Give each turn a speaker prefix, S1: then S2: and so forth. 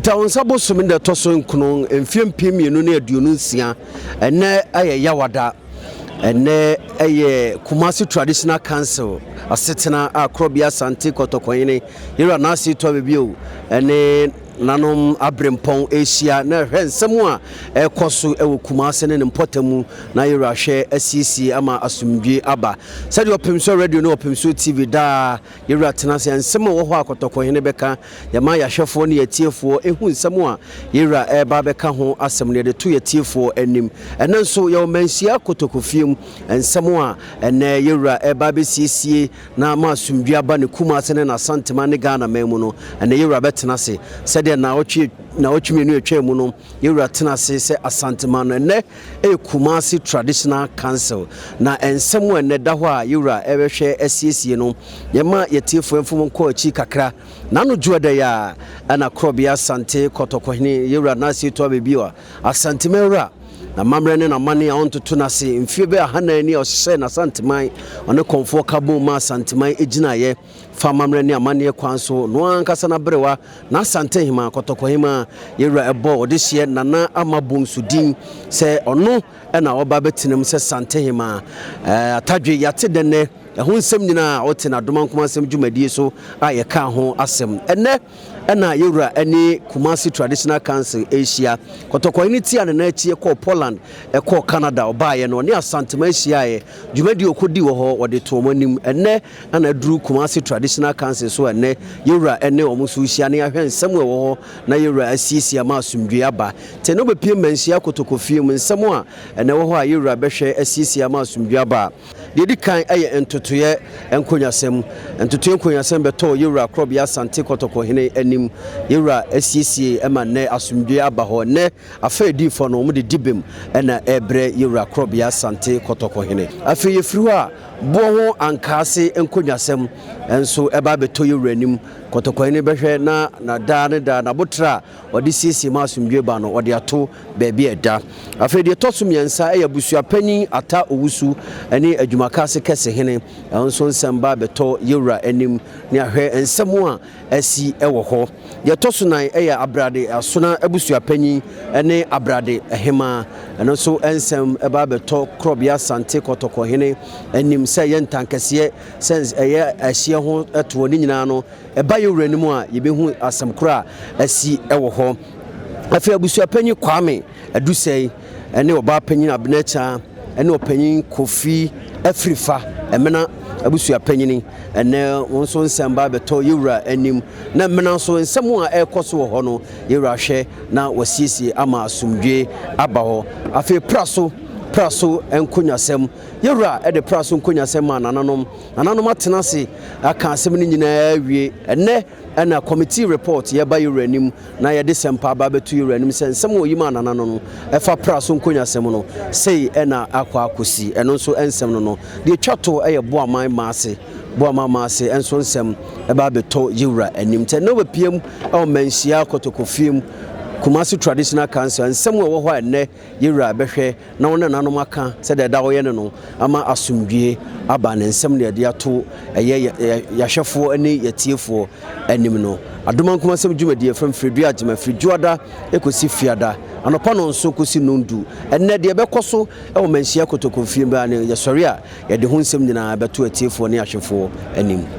S1: Kitawonsa bosome da ɛtɔ so nkono mfeɛ 2026. Ɛnɛ ɛyɛ Yawada. Ɛnɛ ɛyɛ Kumasi Traditional Council asetena a Korɔbea Asante Kɔtɔkɔhene Yɛwura N'ase Tɔ Abɛbio ɛne nanom aberempɔn ɛhyia na ɛhwɛ nsɛm a ɛkɔ so ɛwɔ Kumasi ne ne mpɔtamu na yɛwura hwɛ asiesie ama asomdwe aba. Sɛdeɛ Ɔpemsoɔ Radio ne Ɔpemsoɔ TV daa yɛwura tena ase, nsɛm a ɛwɔ hɔ a Kɔtɔkɔhene bɛka, yɛma yɛahwɛfoɔ ne yɛtiefoɔ ɛhu nsɛm a yɛwura ɛreba bɛka ho asɛm no, yɛde to yɛtiefoɔ anim. Ɛnɛ nso yɛwɔ Manhyia Kotokofie mu. Nsɛm a ɛnɛ yɛwura ɛreba bɛsiesie na ma asomdwe aba ne Kumase ne n'Asantema ne Ghana man mu no, ɛnɛ yɛwura bɛtena ase sɛdeɛ naawɔtwe 2 atwa mu no yɛwura tena ase sɛ Asantema no. Ɛnɛ ɛyɛ Kumasi Traditional Council na nsɛm a ɛnɛ da hɔ a yɛwura ɛbɛhwɛ asiesie no, yɛma yɛtiefoɔ mfom nkɔ akyi kakra. N'ano dwoɔ da yi a ɛna Korɔbea Asante Kɔtɔkɔhene yɛwura N'ase To Abɛbi a Asantema wura na mammerɛ ne n'amane a ɔntoto n'ase mfie bɛ 400 ni a ɔhyehyɛ n'Asanteman, ɔne kɔnfoɔ ka bom ma Asanteman gyinaeɛ fa amammerɛ ne amanneɛ kwan so no ankasa n'aberewa n'Asantehema Kɔtɔkɔhema yɛwura ɛbɔ ɔde hyeɛ Nana Ama Bonsu din sɛ ɔno ɛna ɔba bɛtenam sɛ Santehema. Atadwe yɛate dɛnɛ ɛho nsɛm nyinaa a ɔte n'Adoma Nkoma Asɛm dwumadie so a yɛka ho asɛm. Ɛnɛ ɛna yɛwura ɛne Kumasi Traditional Council ɛhyia. Kɔtɔkɔhene ti a ne nan akyi ɛkɔɔ Poland, ɛkɔɔ Canada, ɔbaeɛ no ɔne Asantema ahyiaeɛ. Dwumadie ɔkɔdi wɔ hɔ wɔde to wɔn anim. Ɛnɛ ɛna aduru Kumasi Traditional Council so. Ɛnɛ yɛwura ɛne wɔn nso hyia ne ahwɛ nsɛm a ɛwɔ hɔ na yɛwura asiesie ama asomdwe aba. Nti ɛno bɛpie Manhyia Kotokofie mu. Nsɛm a ɛnɛ wɔ hɔ a yɛwura bɛhwɛ asiesie ama asomdwe aba, deɛ di kan ɛyɛ ntotoeɛ nkonnwasɛm. Ntotoeɛ nkonnwasɛm bɛtɔɔ yɛwura Korɔbea Asante Kɔtɔkɔhene anim. Yɛwura asiesie ma nnɛ asomdwe aba hɔ. Nnɛ afa ediifo no wɔn de di bem ɛna ɛrebrɛ yɛwura Korɔbea Asante Kɔtɔkɔhene. Afei yɛfiri hɔ a, boɔ ho ankaase nkonnwasɛm nso ɛba abɛtɔ yɛwura anim. Kɔtɔkɔhene bɛhwɛ na daa ne daa n'abotra a ɔde siesie ma asomdwe ba no, ɔde ato baabi a ɛda. Afei deɛ ɛtɔ so mmiɛnsa ɛyɛ abusuapanyin Ata Owusu ne adwumakaase kɛse hene, ɛno nso nsɛm ba abɛtɔ yɛwura anim ne ahwɛ nsɛm a asi ɛwɔ hɔ. Deɛ ɛtɔ so nan ɛyɛ Abrade Asona abusuapanyin ne Abrade Hema, ɛno nso nsɛm ɛba abɛtɔ Korɔbea Asante Kɔtɔkɔhene anim sɛ ɛyɛ ntankɛseɛ, sɛ ɛyɛ ɛhyeɛ ho ɛtoɔ ne nyinaa no, ɛba yɛwura anim a yɛbɛhu asɛm koro a asi ɛwɔ hɔ. Afei abusuapanyin Kwame Adusɛe ɛne ɔbaa panyin Abenakya ɛne ɔpanyin Kofi Afirifa Ɛmena abusuapanyin, ɛnɛ wɔn nso nsɛm ba abɛtɔ yɛwura anim na mmena nso nsɛm a ɛrekɔ so wɔ hɔ no, yɛwura hwɛ na wɔasiesie ama asomdwe aba hɔ. Afei pra so nkonnwasɛm, yɛwura ɛde pra so nkonnwasɛm ma nananom. Nananom atena ase aka asɛm no nyinaa awie. Ɛnɛ ɛna committee report yɛba yɛwura anim na yɛde sɛmpa aba abɛto yɛwura anim sɛ nsɛm a oyi ma nananom no ɛfa pra so nkonnwasɛm no sei ɛna akɔ akɔsi. Ɛno nso nsɛm no deɛ twa to ɛyɛ Boaman Maase. Boaman Maase nso nsɛm ɛba abɛtɔ yɛwura anim. Nti ɛnɛ wobɛpiem ɛwɔ Manhyia Kɔtɔkɔfie mu, Kumasi Traditional Council, nsɛm a ɛwɔ hɔ a ɛnɛ yɛwura bɛhwɛ na wɔn nananom aka sɛdeɛ ɛda wɔyɛ no ama asomdwie aba ne nsɛm ne yɛde ato ɛyɛ yɛahwɛfoɔ ne yɛtiefoɔ anim no. Adoma Nkomasɛm dwumadie fam firidua agyema firi Dwoada ɛkɔsi Fiada anɔpa no nso kɔsi 10:00. Ɛnnɛ deɛ ɛbɛkɔ so ɛwɔ Manhyia Kotokofie baa ne yɛsɔre a yɛde ho nsɛm nyinaa bɛto atiefoɔ ne ahwɛfoɔ anim.